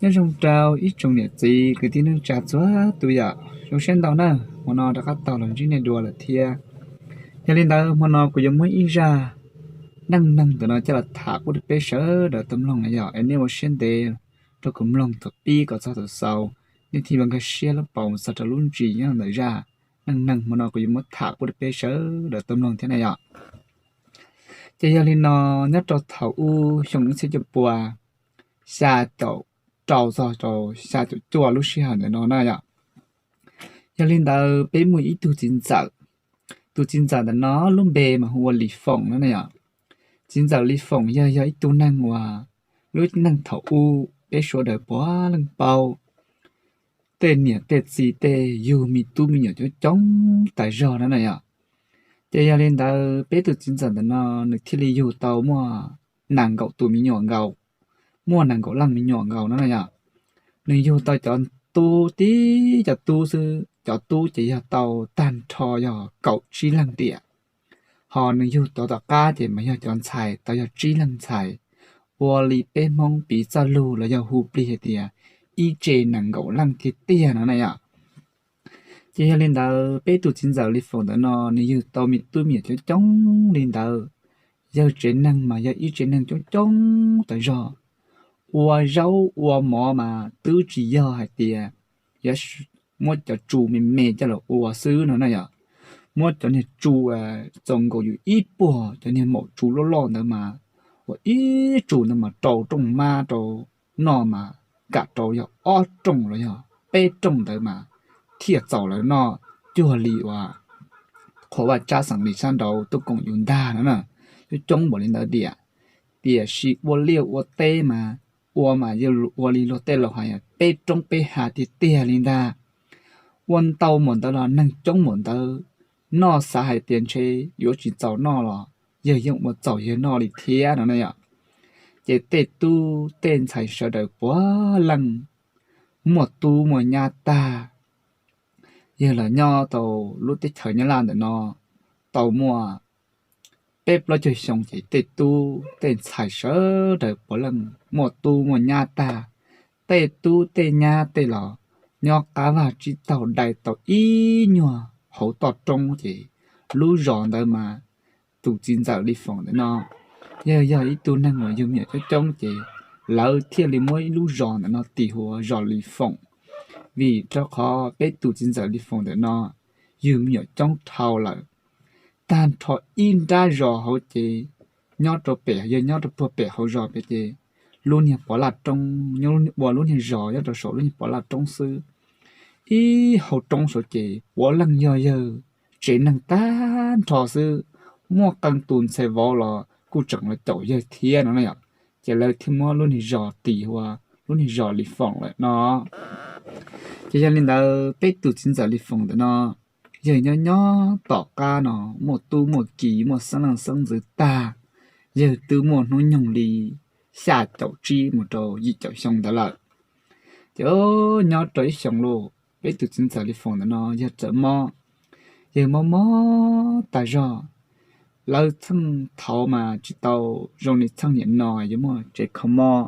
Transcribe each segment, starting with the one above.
Nyob zoo rau ib tsoom niam txiv kwv tij neej tsa txhua tus yom, zoo siab ntau na, hmo no rov qab tau los ntsib nej dua lawm thiab. Yog li ntawd hmo no kuv yuav muab ib zaj neej neeg ntawm no coj los tham pub rau peb sawv daws tau mloog na yom, es nej ua siab ntev rau kuv mloog thaum pib kom txog thaum xaus, nej thiaj yuav nkag siab lub paus mus txog rau lub ntsis nyob ntawm zaj neej neeg hmo no kuv yuav muab tham pub rau peb sawv daws tau mloog thiab na yom. Ces yog li no, nyob rau thaum ub xyoo ib txhiab cuaj pua xya caum rau txog rau xya caum cuaj lub sij hawm ntawm no na yom. Yog li ntawd peb muaj ib tug txiv ntxawm, tus txiv ntxawm ntawm no lub npe mas hu ua Lis Foom no na yom. Txiv ntxawm Lis Foom yog, yog ib tug neeg uas lub neej thaum ub peb sawv daws puav leej paub, tej niam tej txiv tej yug me tub me nyuam coob coob tas zog no na yom. Ces yog li ntawd peb tus txiv ntxawm ntawm no nws thiaj li yug tau muaj nees nkaum tus me nyuam nkaus, muaj nees nkaum leej me nyuam nkaus no na yom. Nws yug tau cov tub tib cov tub xwb, cov tub ces yog tau tag nrho yog kaum tsib leeg tiam, ho nws yug tau tom qab ces mas yog cov ntxhais tau yog tsib leeg ntxhais, ua li peb Hmoob piv txoj lus los yog hu plig hais tias ib tse nees nkaum leej tiag tiag no na yom. Ces yog li ntawd peb tus txiv ntxawm Lis Foom ntawm no nws yug tau me tub me nyuam coob coob li ntawd, yawg tsev neeg mas yog ib tsev neeg coob coob tas zog, ua zaub ua mov mas twb tsis yog hais tias yuav muab cov tsu me me coj los ua xwb no na yom. Muab cov niag tsu txaus nkaus yus ib puag, cov niag maum tsu loj loj ntawd mas ua ib tsu ntawd mas rau rooj mab rau noj mas kam rau yog ob rooj los yog peb rooj ntawd mas thiaj txaus lawv noj, cuag li uas qhuav vaj tsab xeem Lis sab nraud tuaj koom yus ntag no na. Coob coob npaum li ntawd tiam, tiam sis ua liaj ua teb mas ua mas yog ua li luag tej laus hais peb roob peb hav tiag tiag li ntag. Ua ntau npaum ntawd los neeg coob npaum ntawd, noj xav hais tias ntshe yuav tsis txaus noj los yawg yeej ua txaus yawg noj li thiab no na yom. Ces tej tub tej ntxhais sawv daws puav leej muaj tub muaj nyab tag, yawg los nyob tau lub teb chaws Nyab Laj ntawm no tau muaj peb plaub caug xyoo ces tej tub tej ntxhais sawv daws puav leej muaj tub muaj nyab tag. Tej tub tej nyab tej los nyob qab vaj tsib taug dai tau ib nyuag hauv toj roob ces lub zos ntawd mas tus txiv ntxawm Lis Foom ntawm no yawg yog ib tug neeg uas yug me nyuam coob coob ces lawv thiaj li muab ib lub zos ntawm no tis hu ua zos Lis Foom, vim rau qhov peb tus txiv ntxawm Lis Foom ntawm no yug me nyuam coob dhau lawm. Tag nrho ib nrab zos hauv ces nyob rau pem, yog nyob rau puag pem hauv zos pem ces lub niag pov laj roob, ua lub niag zos nyob rau saum lub niag pov laj roob xwb. Ib hauv roob saud ces puav leej yog yawg tsev neeg tag nrho xwb, muaj qee tus ntxhais vauv los kuj tseem los caum yawg thiab no na yom. Ces lawv thiaj muab lub niag zos tis ua lub niag zos Lis Foom lawm no. Ces yog li ntawd peb tus txiv ntxawm Lis Foom ntawm no yawg nyob nyob tom qab no muaj tub muaj ki muaj xeeb leej xeeb ntxwv tag, yawg twb muaj hnub nyoog li xya caum tsib mus rau yim caum xyoo ntawd lawm. Ces nyob rau ib xyoos lauj, peb tus txiv ntxawm Lis Foom ntawm no yawg txawm mob, yawg mob mob tas zog. Lawv txheej thaud mas tsis tau zoo li txheej niam no yuav muaj tsev kho mob,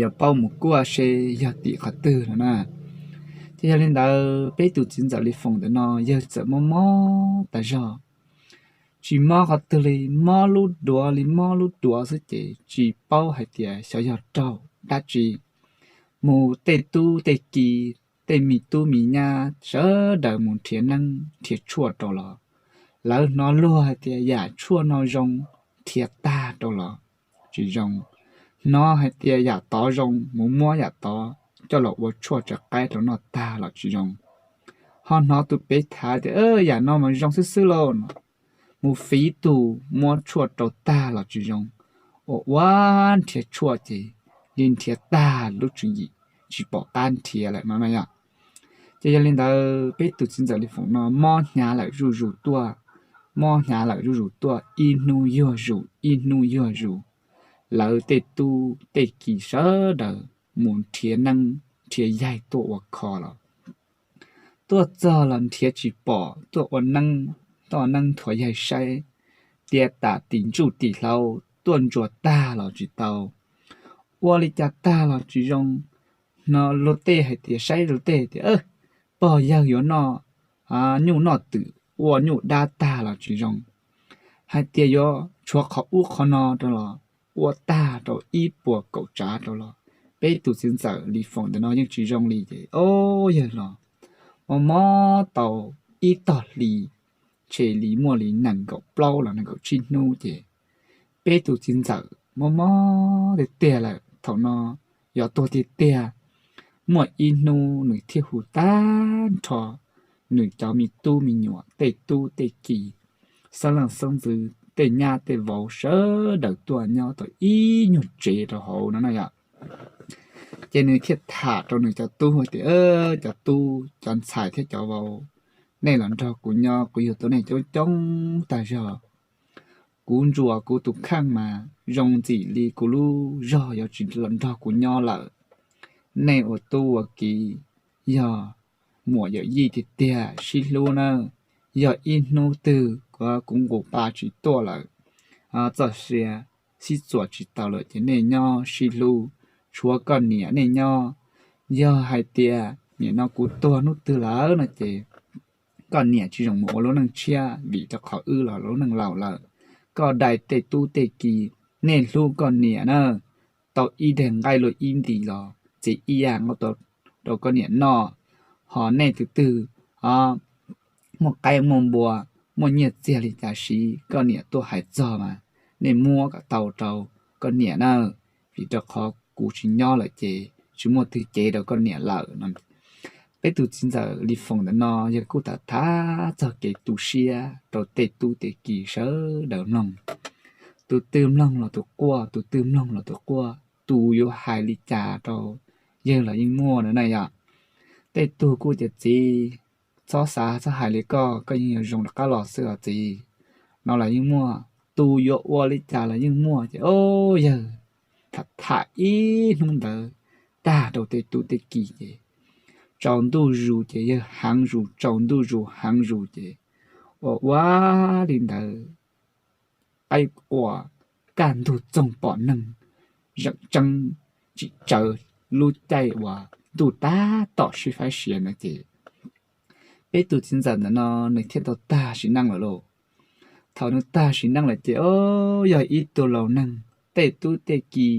yuav paub mus kuaj seb yog tim qhov twg no na. Ces yog li ntawd peb tus txiv ntxawm Lis Foom ntawm no yawg txawm mob mob tas zog, tsis mob qhov twg li, mob lub duav li mob lub duav xwb ces tsis paub hais tias xyov yog raug dab tsi. Mus tej tub tej ki, tej me tub me nyab sawv daws mus nrhiav neeb nrhiav tshuaj rau los, lawv hnov luag hais tias yam tshuaj no zoo, nrhiav tag rau los tsis zoo. Hnov hais tias yam tod zoo, mus muab yam tod coj los ua tshuaj tsav qaib rau noj tag los tsis zoo. Ho hnov tus pem tham tias yam no mas zoo xwb xwb lauj no, mus fiv tus muab tshuaj rau tag los tsis zoo. Ua ua nrhiav tshuaj ces li nrhiav tag lub tswv yim, tsis pom qab nrhiav lawm no na yom. Ces yog li ntawd peb tus txiv ntxawm Lis Foom no mob hnyav lawm zuj zus tuaj, mob hnyav lawm zuj zus tuaj, ib hnub yuag zus ib hnub yuag zus. Lawv tej tub tej ki sawv daws mus nrhiav neeb nrhiav yaig tuaj ua kho los, tuaj txog los nrhiav tsis pom, tuaj ua neeb, tuaj ua neeb nthuav yaig saib, tiav tas tim ntsuj tim hlauv tuaj ntsuas tag los tsis tau, ua li cas tag los tsis zoo. no luag tej hais tias, saib luag tej tias pog yawg yuav noj nyuj noj twm, ua nyuj dab tag los tsis zoo, hais tias yuav tshuav qhov ub qhov no rau los ua tag rau ib puas kaum tsav rau los, peb tus txiv ntxawm Lis Foom ntawm no yeej tsis zoo li ces ob yawg los mob mob tau ib tog hli, tshe li muaj li nees nkaum plaub los nees nkaum tsib hnub ces peb tus txiv ntxawm mob mob tiag tiag lawm. Thaum no yog tuag tiag tiag, muaj ib hnub nws thiaj hu tag nrho nws cov me tub me nyuam, tej tub tej ki, xeeb leej xeeb ntxwv, tej nyab tej vauv sawv daws tuaj nyob tau ib nyuag tsev rau hauv no na yom. Ces nws thiaj tham rau nws cov tub tias, cov tub, cov ntxhais thiab cov vauv, nej los nrog kuv nyob kuv yug tau nej coob coob tag zog. Kuv ntsuas kuv tus kheej mas zoo ntxim li kuv lub zog yuav tsis los nrog kuv nyob lawm. Nej ua tub ua kiv yog muam yawm yij tiag tiag sib hlub na, yog ib hnub twg kuv nqus pa tsis tuaj lawm, txoj sia sib txuas tsis tau lawm ces nej nyob sib hlub, tshuav koj niam nej nyob. Yog hais tias nim no kuv tuag hnub twg lawm no ces koj niam tsis zoo mus ua lub neej tshiab vim rau qhov wb los lub neej laus lawm. Koj dai tej tub tej ki, nej hlub koj niam na, tau ib daig nqaij luaj ib nti los txiav ib yam nqaij rau koj niam noj. Ho nej tus twg muaj qaib muaj npua, muaj nyiaj txiag li cas siv, koj niam tuaj hais txog mas nej muab kom tau rau koj niam na, vim rau qhov kuv tsis nyob lawm ces tsis muaj twg cev rau koj niam lawm no. Peb tus txiv ntxawm Lis Foom ntawm no yog kuj tham tham txog kev tu siab rau tej tub tej ki sawv daws mloog. Tus twg mloog los tus quaj, tus twg mloog los tus quaj, tus yuav hais li cas rau yawg los yeej muaj na yom. Tej tug kuj tias txiv, txhob xav txhob hais li koj, koj yeej yuav zoo rov qab los xwb os txiv, no los yeej muaj. Tus yuav ua li cas los yeej muaj ces o, yawg tham tham ib hnub ntawd tag rau tej tub tej ki ces tsaus ntuj zus ces yawg heev zus, tsaus ntuj zus heev zus ces ua ua li ntawd, qaib qua, kaj ntug txoog pom neeg, zeem tseeb tsis tsawv lub caij uas ntuj tab tom sib faib siav no ces peb tus txiv ntxawm ntawm no nws thiaj tau tag sim neej lawm lauj. Thaum nws tag sim neej lawm ces o, yog ib tug laus neeg, tej tub tej ki,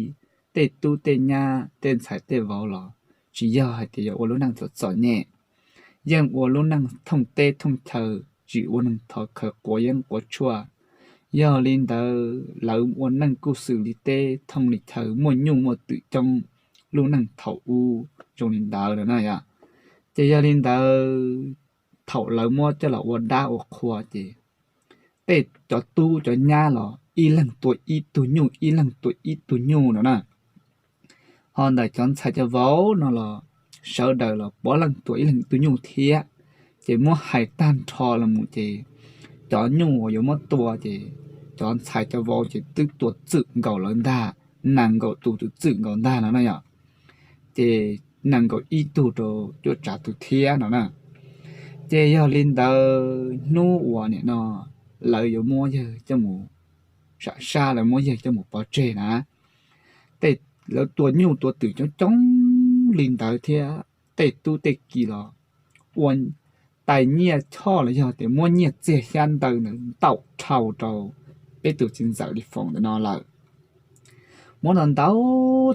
tej tub tej nyab, tej ntxhais tej vauv los tsis yog hais tias yuav ua lub neej txom txom nyem, yeej ua lub neej thooj teb thooj chaw, tsis ua neeg thov khawv quav yeeb quav tshuaj. Yog li ntawd lawv ua neej kuj xws li teb thooj li chaw, muaj nyuj muaj twm coob, lub neej thaum ub zoo li ntawd no na yom. Ces yog li ntawd thaum lawv muab coj los ua dab ua qhua ces tej cov tub cov nyab los ib leeg tua ib tug nyuj, ib leeg tua ib tug nyuj no na. Ho ntawm cov ntxhais cov vauv no los sawv daws los puav leej tua ib leeg ib tug nyuj thiab. Ces muab hais tag nrho los mus ces cov nyuj uas yuav muab tua ces cov ntxhais cov vauv ces twb tua txwm nkaus lawv ntag, nees nkaum tus twb txwm nkaus ntag no na yom. Ces nees nkaum ib tug rau cuaj tsav tus thiab no na. Ces yog li ntawd hnub uas nim no lawv yuav muab yawg coj mus sam sab, lawv muab yawg coj mus pov tseg na, tej lawv tua nyuj tua twm coob coob li ntawd thiab tej tub tej ki los ua tais nyiaj choj los yog tias muab nyiaj txiag xyab ntawv ntawd ntau dhau rau peb tus txiv ntxawm Lis Foom ntawm no lawm. Muab ntau ntau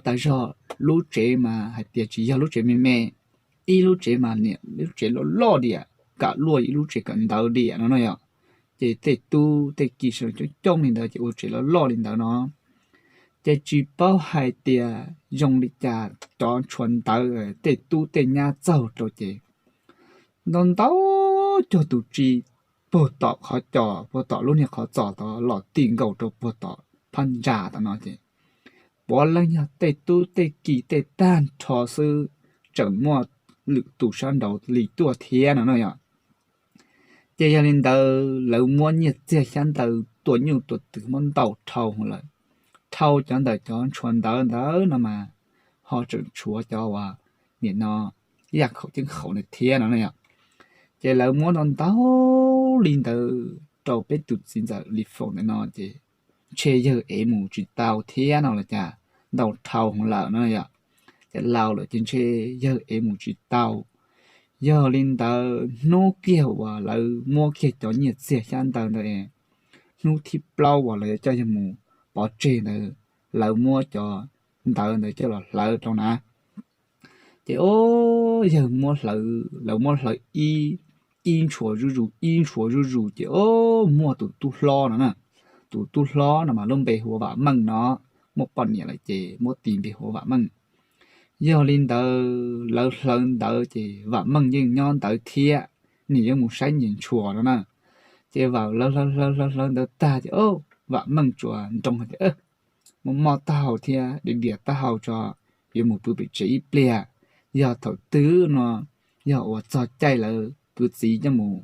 tas zog, lub tsev mas hais tias tsis yog lub tsev me me, ib lub tsev mas niam lub tsev loj loj diam, kam luaj ib lub tsev kawm ntawv diam no no yom. Ces tej tub tej ki sawv daws coob coob li ntawd ces ua tsev loj loj li ntawd no. Ces tsis paub hais tias zoo li cas cov tshuav ntawv tej tub tej nyab txaug rau ces ntau ntau cuag tus tsi puag tom qhov cos, puag tom lub niag qhov txos tod los ti nkaus rau puag tom phab ntsa tom no ces puav leej yog tej tub tej ki tej tag nrho xwb, tseem muaj lwm tus sab nraud li tuaj thiab no no yom. Ces yog li ntawd lawv muab nyiaj txiag xyab ntawv tua nyuj tua twm muab ntau dhau lawm, dhau cov ntawm cov tshuav ntawv ntawd no mas ho tseem tshuav cov uas nim no yaj khaum ceeb khaum ntawd thiab no no yom. Ces lawv muab ntau ntau li ntawd rau peb tus txiv ntxawm Lis Foom ntawm no ces ntshe yawg ev mus tsis tau thiab no los cas, ntau dhau lawm no yom. ces laus lawm ces ntshe yawg ev mus tsis tau. Yog li ntawd hnub kiag uas lawv muab kiag cov nyiaj txiag xyab ntawv ntawd, hnub thib plaub uas lawv coj yawg mus pov tseg ntawd, lawv muab cov ntawv ntawd coj los hlawv rau na. Ces o, yawg muab hlawv, lawv muab hlawv ib ntshua zuj zus ib ntshua zuj zus ces o, muaj tus tub hlob no na, tus tub hlob no mas lub npe hu ua Vam Meej no, muaj poj niam lawm ces muab tis npe hu ua Vam Meej. Yog li ntawd lawv hlawv ntawv ces Vam Meej yeej nyob ntawd thiab, nws yeej mus saib nyias ntshua no na. Ces Vam lawv hlawv hlawv hlawv hlawv ntawv tag ces o, Vam Meej tsuas nroo hais tias, mob mob taub hau thiab diam diam taub hau tso, yuav mus pw pem tsev ib pliag. Yog thaum twg no yog uas txog caij lawv kwv txiv coj mus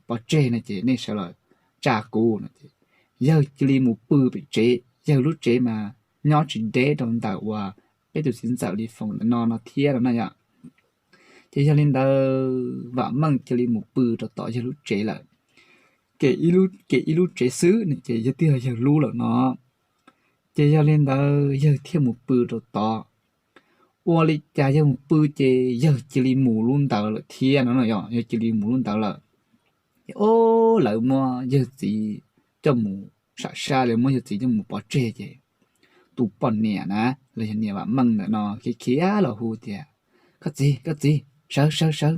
pov tseg no ces nej sawv los tsa kuv no ces yawg cia li mus pw pem tsev. Yawg lub tsev mas nyob tsis deb rau ntawm uas peb tus txiv ntxawm Lis Foom ntawm no no thiab no na yom. Ces yog li ntawd Vam Meej cia li mus pw rau tom yawg lub tsev lawm. Kem ib lub tsev xwb no ces yog twb yog yawg lub lawm no. Ces yog li ntawd yawg thiaj mus pw rau tod. Ua li cas yawg mus pw ces yawg cia li mus lub ntawd lawm thiab no, yog yawg cia li mus lub ntawd lawm. Ces o, lawv muab yawg txiv coj mus sam sab, lawv muab yawg txiv coj mus pov tseg ces tus poj niam na, los yog niam Vam Meej ntawm no khiav khiav los hu tias, koj txiv, koj txiv, sawv sawv sawv,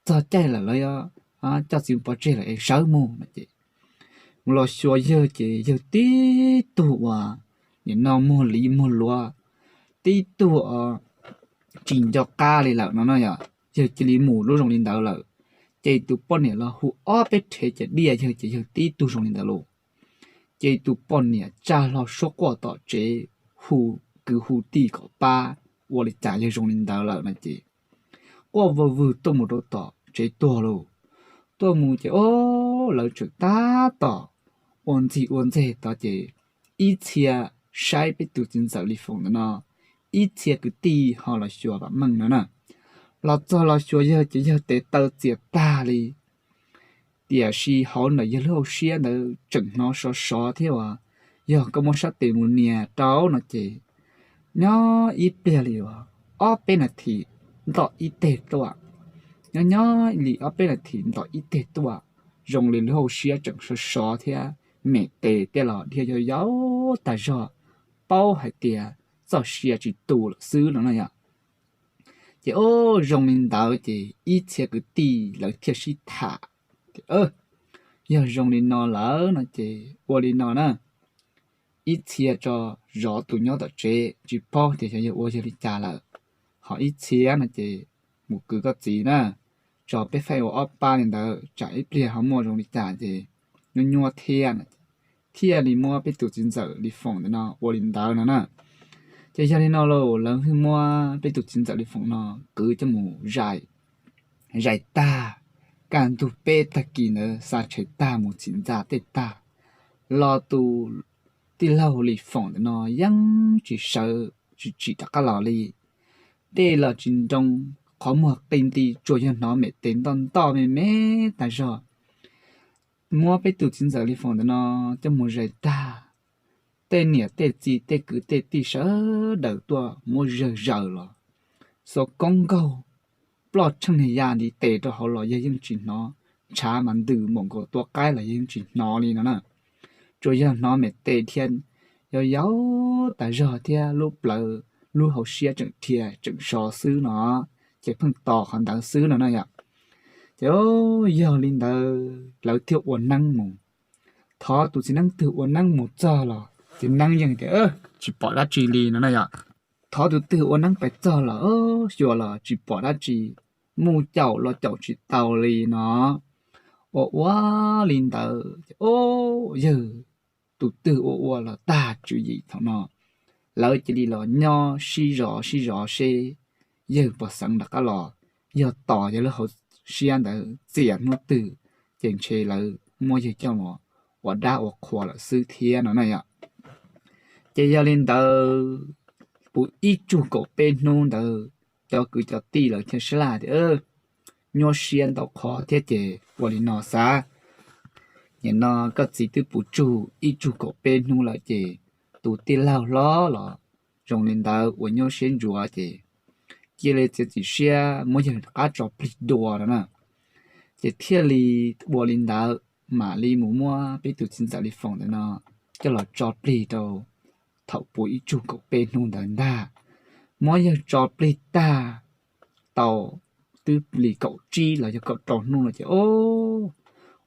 txog caij lawm, lawv yuav coj txiv mus pov tseg lawm es sawv mus no ces mus los xyuas yawg ces yawg tib tug uas nim no muag li muag luav, tib tug tsis nco qab li lawm no no yom. Yawg cia li mus lub zoo li ntawd lawm. Ces tus poj niam los hu ob peb rhev ces diaj yawg ces yawg tib tug zoo li ntawd lauj. Ces tus poj niam tsa hlo suab quaj tom tsev, hu kwv hu tij kom pab, ua li cas yawg zoo li ntawd lawm no ces quaj vwg vwg tuaj mus rau tom tsev tuag lauj. Tuaj mus ces o, lawv tseem tab tom ua ntxig ua ntxeg tod ces ib txhia saib peb tus txiv ntxawm Lis Foom ntawm no, ib txhia kwv tij ho los xyuas Vam Meej no na. Los txog los xyuas yawg ces yawg tes taw txias tag li. Tiam sis hauv ntawm yawg lub hauv siab ntawd tseem hnov sov sov thiab uas yog koj muab sab tes mus nias rau no ces nyob ib pliag li uas ob peb nas this nto ib teg tuaj. Nyob nyob li ob peb nas this nto ib teg tuaj, zoo li lub hauv siab tseem sov sov thiab, mem tes tej los dhia yau yau tag zog, paub hais tias txoj sia tsis tu lawm xwb no no yom. Ces o, zoo li ntawd ces ib txhia kwv tij lawv thiaj sib tham tias, yog zoo li no lawm no ces ua li no na, ib txhia tso zov tus nyob tom tsev tsis paub tias xyov yog ua yog li cas lawm, ho ib txhia no ces mus kwv koj txiv na, tso peb faij ua ob pab li ntawd tsam ib pliag ho muaj zoo li cas ces nyuaj nyuaj thiab no, thiaj li muab peb tus txiv ntxawm Lis Foom ntawm no ua li ntawd no na. Ces yog li no lauj, lawv thiaj muab peb tus txiv ntxawm Lis Foom no kwv coj mus zais, zais tag, kaj ntug peb tag kis ntawd xa tshais tag mus txhim ntxa tej tag los tus tij laug Lis Foom ntawm no yeej tsis sawv tsis tsim rov qab los li. Dej los tsis nroo, qhov muag qi nti, tsuas yog hnov mem tes ntoj ntoj me me tag zog. Muab peb tus txiv ntxawm Lis Foom ntawm no coj mus zais tag, tej niam tej txiv tej kwv tej tij sawv daws tuaj muab zawg zaws los, xuas koob nkaug, ploj tsheej ya ntiv tes rau hauv los yawg yeej tsis hnov, ntshav mas ntws npaum nkaus tua qaib los yawg yeej tsis hnov li no na. Tsuas yog hnov mem tes dhia yau yau tas zog thiab lub plawv, lub hauv siab tseem dhia tseem so xwb no, ces pheej tos qhov ntawd xwb no na yom. Ces yog li ntawd lawv thiaj ua neeb mus. Thov tus txiv neeb twg ua neeb mus txog los txiv neeb yeej tias tsis pom dab tsi li no na yom. Thov tus twg ua neeb pais txog los xyuas los tsis pom dab tsi, mus caum los caum tsis tau li no. Ua ua li ntawd ces yawg tus twg ua ua los tag tswv yim thaum no, lawv cia li los nyob sib zov sib zov seb yawg puas xeev rov qab los, yog tos yawg lub hauv siab ntawd txias hnub twg ces ntshe lawv muab yawg coj mus ua dab ua qhua lawm xwb thiab no na yom. Ces yog li ntawd, puv ib tsug kaum peb hnub ntawd, cov kwv cov tij lawv thiaj sab laj tias nyuaj siab ntau qhov thiab ces ua li no xav, nim no koj txiv twb puv tsug ib tsug kaum peb hnub lawm ces tus tij laug hlob los zoo li ntawd ua nyuaj siab ntsuav ces cia li txiav txim siab muab yawg rov qab tso plig dua no na. Ces thiaj li ua li ntawd mam li mus muab peb tus txiv ntxawm Li Foom ntawm no coj los tso plig rau thaum puv ib tsug kaum peb hnub ntawd ntag. Muab yawg tso plig tag tau twb li kaum tsib los yog kaum rau hnub no ces o,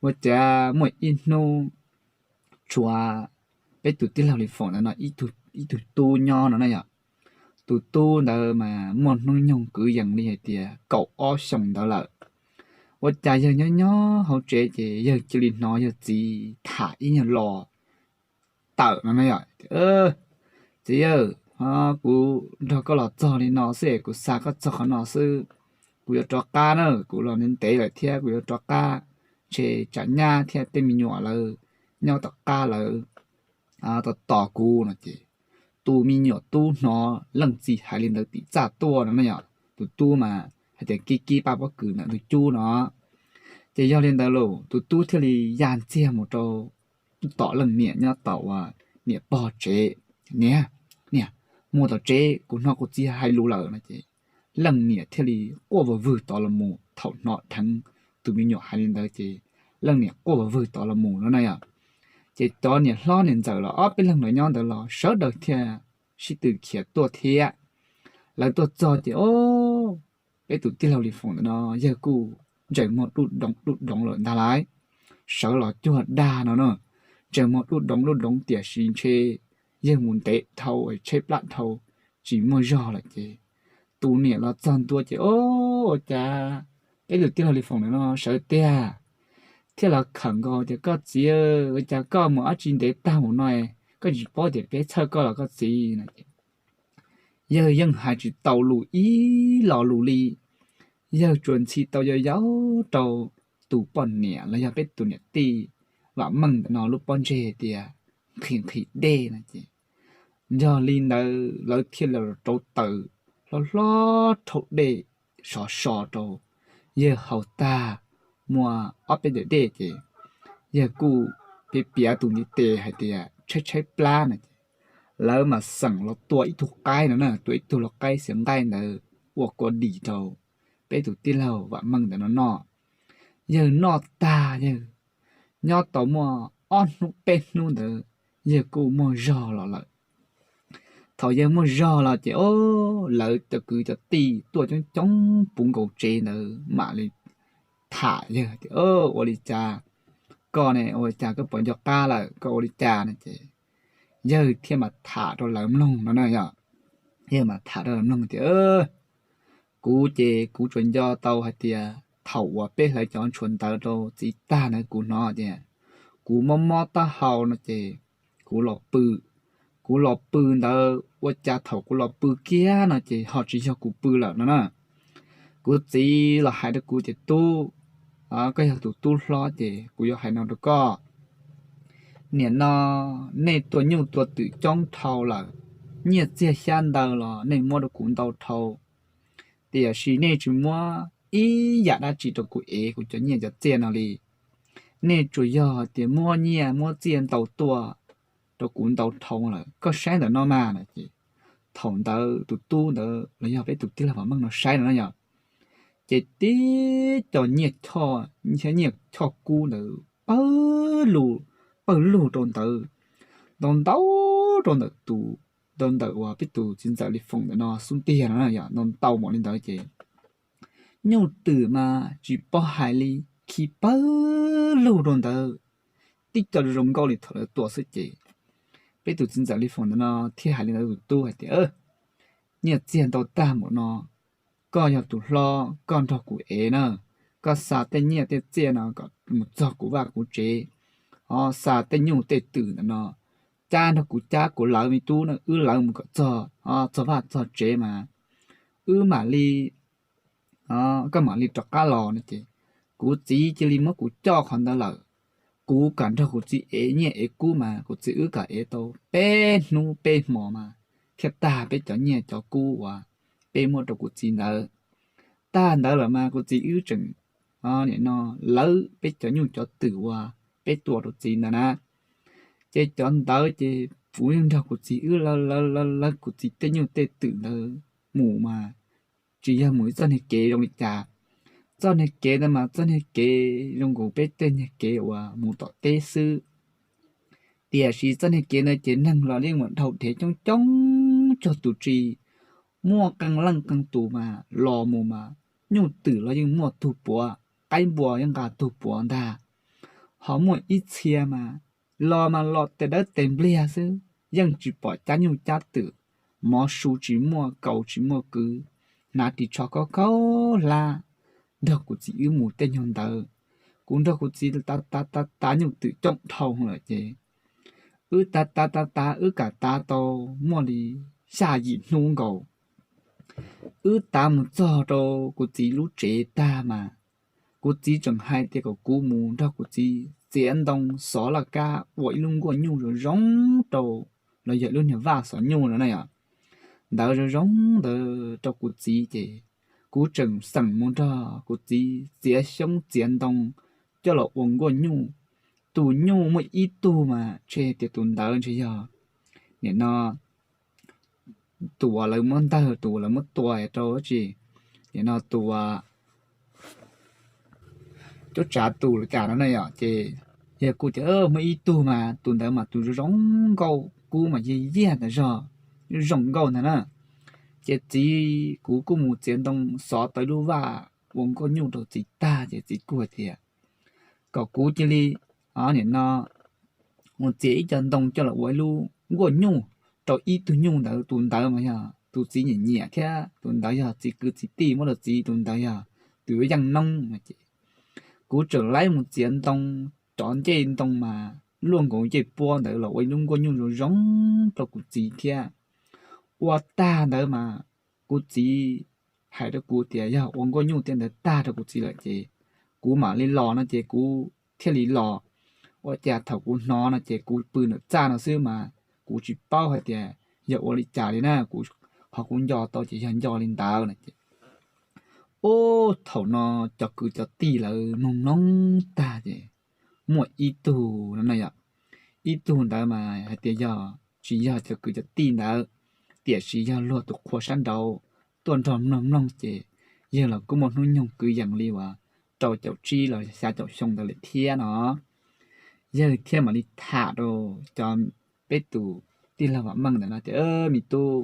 ua cas muaj ib hnub tshuav peb tus tij laug Li Foom ntawm no ib tug tub nyob no na yom. Tus tub ntawd mas muaj hnub nyoog kwv yees li hais tias kaum ob xyoos ntawd lawm. Ua cas yawg nyob nyob hauv tsev ces yawg cia li hnov yawg txiv tham ib nyuag lo tawm no na yom. Txiv, kuv nrog koj los txog li no xwb es kuv xa koj txog qhov no xwb, kuv yuav rov qab na, kuv los ntev lawm thiab kuv yuav rov qab, ntshe tsam nyab thiab tej me nyuam lawv nyob tom qab lawv tos tos kuv no ces tus me nyuam tub hnov leej txiv hais li ntawd tim txaj tuaj no na yom. Tus tub mas hais tias kib kib paj pob kws ntawm tus cub no. Ces yog li ntawd los tus tub thiaj li ya ntxiag mus rau tom leej niam nyob tom uas niam pog tsev. Niam, niam, mus tom tsev, kuv hnov kuv txiv hais lus lawm no ces leej niam thiaj li quaj vawg vwg tod los mus. Thaum hnov dheev tus me nyuam hais li ntawd ces leej niam quaj vawg vwg tod los mus no na yom. Ces cov niam hlob niam ntxawm los ob peb leeg los nyob ntawd los sawv daws thiaj sib tw khiav tuaj thiab. Lawv tuaj txog ces o, peb tus tij laug Li Foom ntawm no yawg kuj ntsej muag dub doov dub doov lawm ntag lauj. Sawv los cuag dag no na, ntsej muag dub doov dub doov tiam sis ntshe yawg mus ntev dhau tshaib plab dhau tsis muaj zog lawm ces tus niam los txog ntua ces o, ua cas peb tus tij laug Li Foom ntawm no sawv tiag thiaj los khawm nkaus tias koj txiv, ua cas koj mus dab tsi ntev tag mus no, koj tsis paub tias peb txhawj koj los koj txiv no ces yawg yeej hais tsis tau lus ib lo lus li. Yawg tsuas ntxhi tau yau yau rau tus poj niam los yog peb tus niam tij Vam Meej ntawm no lub pob ntseg hais tias nqhis nqhis dej no ces yog li ntawd lawv thiaj li rauv taws hlob hlob rhaub dej sov so rau yawg haus tag muaj ob peb daim dej ces yawg kuj piav piav tus ntiv tes hais tias tshaib tshaib plab no ces lawv mam xeem los tua ib tug qaib no na, tua ib tug lau qaib xiav nqaij ntawd ua kua dis rau peb tus tij laug Vam Meej ntawm no noj. Yawg noj tag yawg nyob tau muaj ob hnub peb hnub ntawd yawg kuj muaj zog los lawm. Thaum yawg muaj zog los ces o, lawv cov kwv cov tij tuaj coob coob puv nkaus tsev ntawd mam li tham yawg tias ua li cas koj ne, ua li cas koj puas nco qab lawm, koj ua li cas no ces yawg thiaj mam tham rau lawv mloog no na yom. Yawg mam tham rau lawv mloog tias kuv ces kuv tsuas nco tau hais tias thaum uas peb hlawv cov tshuaj ntawd rau txiv tag ntawd kuv hnov tias kuv mob mob taub hau no ces kuv los pw. Kuv los pw ntawd ua cas thaum kuv los pw kiag no ces ho tsis yog kuv pw lawm no na. Kuv txiv los hais rau kuv tias tub, koj yog tus tub hlob ces kuv yuav hais no rau koj. Nim no nej tua nyuj tua twm coob dhau lawm, nyiaj txiag xyab ntawv los nej muab rau kuv ntau dhau, tiam sis nej tsis muab ib yam dab tsi rau kuv ev kuv cov nyiaj cov txiaj no li. Nej tsuas yog tias muab nyiaj muab txiaj ntau tuaj rau kuv ntau dhau lawm, koj saib ntawm no mas no ces thaum ntawd tus tub ntawd los yog peb tus tij laug Vam Meej no saib no na yom, ces tib co nyiaj choj, nyiaj choj kub ntawd pawg lug, pawg lug rau ntawd, ntau ntau rau ntawm tus, rau ntawm uas peb tus txiv ntxawm Li Foom ntawm no xub ntiag no na yom, ntau ntau npaum li ntawd ces nyuj twm mas tsis paub hais li, khi pawg lug rau ntawd, tib co zoo nkauj li thaum lawv tua xwb ces peb tus txiv ntxawm Li Foom ntawm no thiaj hais li ntawd tus tub hais tias nyiaj txiag ntau tag npaum no, koj yog tus hlob koj nrog kuv ev na, koj xa tej nyiaj tej txiaj no kom mus txog kuv vaj kuv tsev, ho xa tej nyuj tej twm ntawm no cab nrog kuv cab kuv lawv me tub na, wb lawv mus kom txog, txog vaj txog tsev mas wb mam li, koj mam li rov qab los no ces kuv txiv cia li muab kuv coj qhov ntawd lawm. Kuv kam nrog kuv txiv ev nyiaj ev kub mas kuv txiv wb kam ev tau peb hnub peb hmo mas thiaj tag peb cov nyiaj cov kub uas peb muab rau kuv txiv ntawd. Tag ntawd lawm mas kuv txiv wb tseem nim no lawv peb cov nyuj cov twm uas peb tua rau txiv ntawd na. Ces cov ntawd ces kuv yeej nrog kuv txiv wb lawv lawv lawv kuv txiv tej nyuj tej twm ntawd mus mas tsis yog mus ib txoj niag kev zoo li cas. Txoj niag kev ntawd mas txoj niag kev zoo nkaus peb tej niag kev uas mus tom teb xwb. Tiam sis txoj niag kev ntawd ces neeg los yeej mus dhau dhev coob coob cuag tus tsis, muaj qee leej qee tus mas los mus mas nyuj twm los yeej muaj tug puav, qaib npua yeej nqa tug puav ntag. Ho muaj ib txhia mas los mas los tes dawb tes npliag xwb, yeej tsis pom cab nyuj cab twm, mov su tsis muaj, kaus tsis muaj kwv, hnav ris tsho khaub khaub hlab. Nrog kuv txiv wb mus tej nyuag ntawd, kuv nrog kuv txiv tav tav tav tav nyuj twm coob dhau lawm ces wb tav tav tav tav wb kam tav tau muaj li xya yim hnub nkaus. Wb tav mus txog rau kuv txiv lub tsev tag mas kuv txiv tseem hais tias kom kuv mus nrog kuv txiv txiav ntoo xov laj kab ua ib lub nkuaj nyuj zoo zoo rau, los yog ib lub niag vaj xov nyuj no na yom. Ntawd zoo zoo ntawd rau kuv txiv ces kuv tseem xeem mus nrog kuv txiv txiav xyoob txiav ntoo coj los ua nkuaj nyuj. Tus nyuj muaj ib tug mas ntshe tias tus ntawd ntshe yog nim no tus uas lawv muab ntawg, tus uas lawv muab tua rau dab tsi, nim no tus uas cuab tsav tus los cas no na yom. Ces yog kuj tias muaj ib tug mas tus ntawd mas tus zoo zoo nkauj, kub mas yig yiag ntag zog, zoo nkauj ntag na. Ces txiv kuv kuj mus txiav ntoo xov tau ib lub vaj ua nkuaj nyuj rau txiv tag ces txiv kuj hais tias kom kuv cia li nim no mus txiav ib co ntoo coj los ua ib lub nkuaj nyuj rau ib tug nyuj ntawd. Tus ntawd mas yog tus txiv nyiam nyiam thiab tus ntawd yog txiv kwv txiv tij muab rau txiv, tus ntawd yog tus yuav yeej noob no ces kuv tseem laib mus txiav ntoo, rov ncej ntoo mas luaj nkaus ncej puab ntawd los ua ib lub nkuaj nyuj zoo zoo rau kuv txiv thiab. Ua tag ntawd mas kuv txiv hais rau kuv tias yog ua nkuaj nyuj tej ntawd tag rau kuv txiv lawm ces kuv mam li los no ces kuv thiaj li los. Ua cas thaum kuv hnov no ces kuv pw ntawm txaj no xwb mas kuv tsis paub hais tias yog ua li cas li na, kuv ho kuv nco tau ces yog nco li ntawd no ces ub, thaum no cov kwv cov tij lawv mloog mloog tag ces muaj ib tug no na yom, ib tug ntawd mas hais tias yog tsis yog cov kwv cov tij ntawd, tiam sis yog luag tus qhua sab nraud tuaj nrog mloog mloog ces yawg los kuj muaj hnub nyoog kwv yees li uas rau caum tsib los xya caum xyoo ntawd lawm thiab no. Yawg thiaj mam li tham rau cov, peb tus tij laug Vam Meej ntawm no tias, me tub,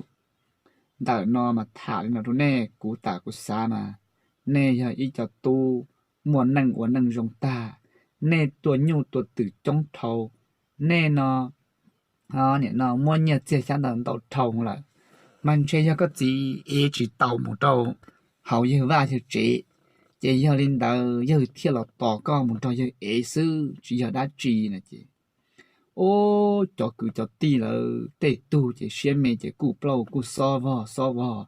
ntawm no mas tham li no rau nej, kuv tam kuv xav mas nej yog ib co tub muaj neej ua neej zoo tag, nej tua nyuj tua twm coob dhau, nej no nim no muab nyiaj txiag xyab ntawv ntau dhau lawm, mas ntshe yog koj txiv ev tsis tau mus rau hauv yawg vaj yawg tsev, ces yog li ntawd yawg thiaj los tos koj mus nrog yawg ev xwb tsis yog dab tsi no ces, ub, cov kwv cov tij lawv tej tug ces siab me ces kuj plaub kuj xob vog xob vog,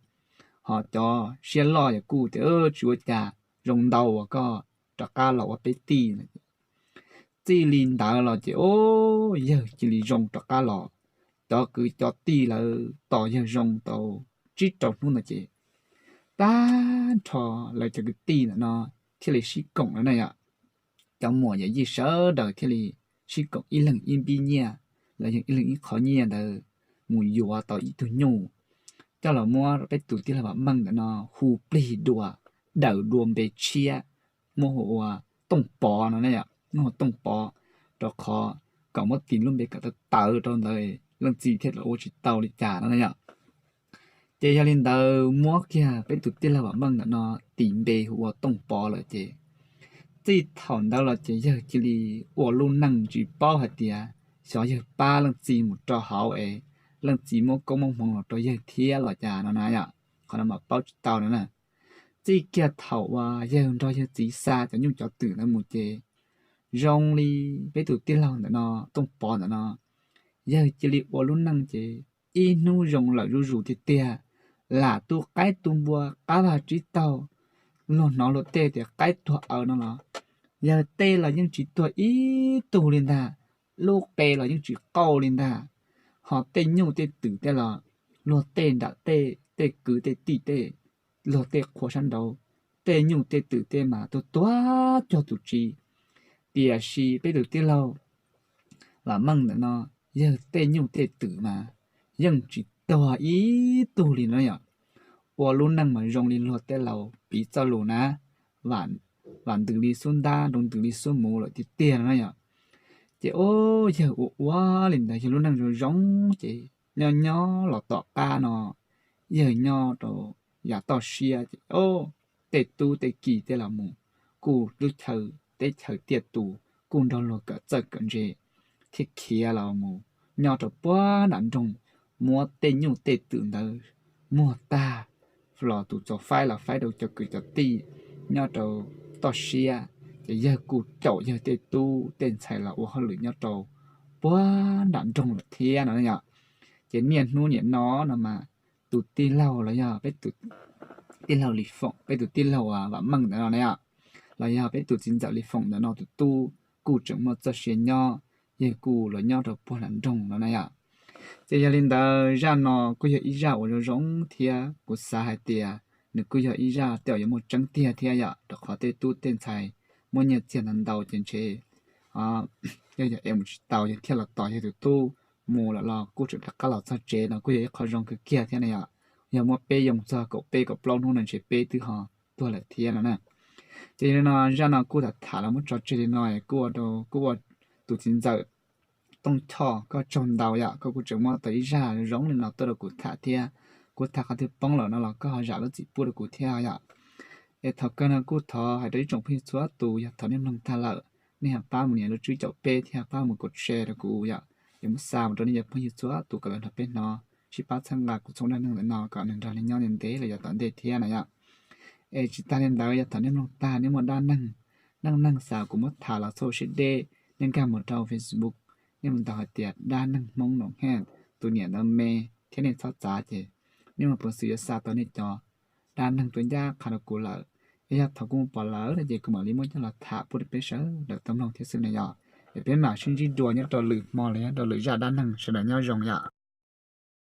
ho cov siab loj ces kuj tias, tsis ua cas, zoo ntau uas koj rov qab los ua peb tij. Txij li ntawd los ces, ub, yawg cia li zoo rov qab los. Cov kwv cov tij lawv tos yawg zoo tau tsib rau hnub ntawd ces tag nrho lawv cov kwv tij ntawm no thiaj li sib koom lawm na yom. Cov muam yawm yij sawv daws thiaj li sib koom ib leeg ib npib nyiaj, los yog ib leeg ib qhov nyiaj ntawd mus yuav tau ib tug nyuj coj los muab peb tus tij laug Vam Meej ntawm no hu plig dua, daws dua npe tshiab, muab hu ua Tooj Pov no, muab hu Tooj Pov, rau qhov kom muab tis lub npe kom tawv tawv rau ntawd leej txiv thiaj ua tsis tau li cas no na yom. Ces yog li ntawd muab kiag peb tus tij laug Vam Meej ntawm no tis npe hu ua Tooj Pov lawm ces txij thaum ntawd los ces yawg cia li ua lub neej tsis paub hais tias xyov yawg pab leej txiv mus rau hauv es leej txiv muab koob muab hmoov los rau yawg thiab los cas no na yom. Qhov no mas paub tsis tau no na. Txij kiag thaum uas yawg nrog yawg txiv xa cov nyuj cov twm ntawd mus ces zoo li peb tus tij laug ntawm no, Tooj Pov ntawm no, yawg cia li ua lub neej ces ib hnub zoo lawm zuj zus tiag tiag. Lam tu qaib tu npua qab vaj tsib taug, luag hnov luag tej tias qaib tuag aws no los, yawg tej los yeej tsis tuag ib tug li ntag, lub qe los yeej tsis qauj li ntag. Ho tej nyuj tej twm tej los luag tej nram tej, tej kwv tej tij tej, luag tej qhua sab nraud, tej nyuj tej twm tej mas tuag tuag cuag tus tsis. Tiam sis peb tus tij laug Vam Meej ntawm no yawg tej nyuj tej twm mas yeej tsis tuag ib tug li no yom. Ua lub neej mas zoo li luag tej laus piv txoj lus na, vam ntws li xub ntab, nroo ntws li xub muv lawm tiag tiag no yom. Ces ua yawg ua ua li ntawd yawg lub neej zoo zoo ces nyob nyob los tom qab no yawg nyob rau yav toj siab ces tej tub tej ki tej los mus kuj lub chaw teb chaws tiaj tus kuj nrog luag kawm txawj kawm ntse thiab khiav los mus nyob rau puag nram nroog, muab tej nyuj tej twm ntawd muag tag los tus txaus faib los faib rau cov kwv cov tij nyob rau toj siab. Ces yawg kuj caum yawg tej tub tej ntxhais los ua hauj lwm nyob rau puag nram nroog lawm thiab no yom. Ces niaj hnub nim no no mas tus tij laug los yog peb tus tij laug Lis Foom, peb tus tij laug Vam Meej ntawd no na yom, los yog peb tus txiv ntxawm Lis Foom ntawm no tus tub kuj tseem muaj txoj sia nyob, yawg kuj los nyob rau puag nram nroog no na yom. Ces yog li ntawd zaj no kuj yog ib zaj uas zoo zoo thiab kuv xav hais tias nws kuj yog ib zaj tej uas yuav muaj tseeb tiag thiab yom, rau qhov tej tub tej ntxhais muab nyiaj txiag ntau ntau ces ntshe yog yog es mus tsis tau yog thiaj los tos yog tus tub mus lawm los kuj tseem rov qab los txog tsev no kuj yog ib qho zoo kawg kiag thiab na yom. Yog muab peb yoo txog kaum peb kaum plaub hnub no ntshe peb twb ho tuag lawm thiab no na. Ces yog li no zaj no kuj tham tham los muab tso tseg li no, kuj ua rau kuj ua tus txiv ntxawm Tooj Choj koj tsaug ntau yom, koj kuj tseem muab tau ib zaj zoo li no tuaj rau kuv tham thiab. Kuv tham qhov twg poob lawm no los koj ho zam lub txim pub rau kuv thiab yom. Es thaum kawg no kuj thov hais rau ib tsoom phooj ywg txhua tus yog thaum nej mloog tag lawm nej ho pab mus nias lub tswb caum peb thiab pab mus kom share rau kuv yom, es mus xa mus rau nej cov phooj ywg txhua tus kom lawv nrog peb hnov, sib pab txhawb nqa kuv txhooj dab neeg ntawm no kom nws nrog li nyob ntev ntev los yav tom ntej thiab na yom. Es tsis tas li ntawd yog thaum nej mloog tag nej muaj dab neeg, neej neeg xav kuv muab tham los txhob siab deb, nej nkag mus rau Facebook, nej mus ntaus hais tias dab neeg Hmoob no hej, tus niam ntawd me, thiab nej txhob txav ces nej muaj peev xwm yuav xa tau nej cov dab neeg tuaj ncaj qha rau kuv lawm. Es yog thaum kuv mus pom lawm no ces kuv mam li muab coj los tham pub rau peb sawv daws tau mloog thiab xwb na yom. Es peb mam sib ntsib dua nyob rau lwm hmo los yog rau lwm zaj dab neeg, sawv daws nyob zoo yom.